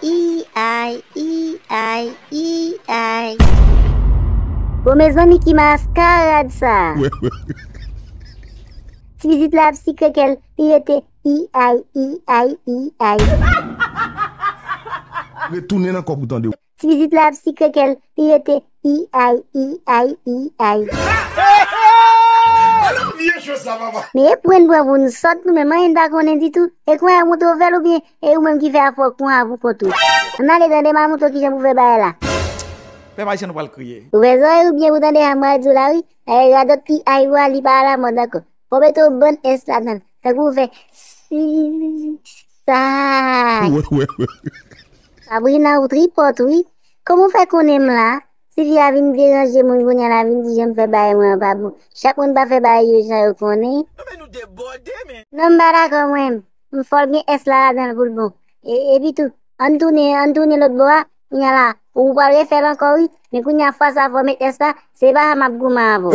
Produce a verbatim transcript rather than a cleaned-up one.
I ay, i ay, i ay. Bon, mezanmi, ki maskarad sa? Ti pitit la ap sikre kè l, li rete i ay, i ay, i ay. Retounen nan kòb ou tande. Ti pitit la ap sikre kè l, li rete i ay, i ay, i ay. Vye jwe sa, papa. Men e pwen pran pou n sòt nou menm, anyen n pa konnen ditou. E kounya yo montre w fè l oubyen e ou menm ki fè afè w kounya pou kont ou? Ann ale tande m al montre w kijan pou fè bagay la. Pèp ayisyen nou pral kriye. Ou fè zòrèy ou byen pou tande Ham Radio la wi. Dayè radòt i ay ou a li pa alamòd ankò. Fò w mete yon bann S ladan l. Tankou w fè si sa. Wè, wè, wè. Sabrina ou tripòt wi. Kòman w fè konnen m la? Ti fi a vin deranje moun kounye a la vin di jan m fè bagay mwen an pa bon. Chak moun pa fè bagay yo jan yo konnen. Non men nou debòde men. Non m pa dakò mwen. M fò l gen S la ladan l pou l bon. E, epi tou, ann tounen, ann tounen lòt bò a. Kounye a la, ou pral refè l ankò wi. Men kounye a fwa sa fò w met S la, se pa sa m ap goumen avè w.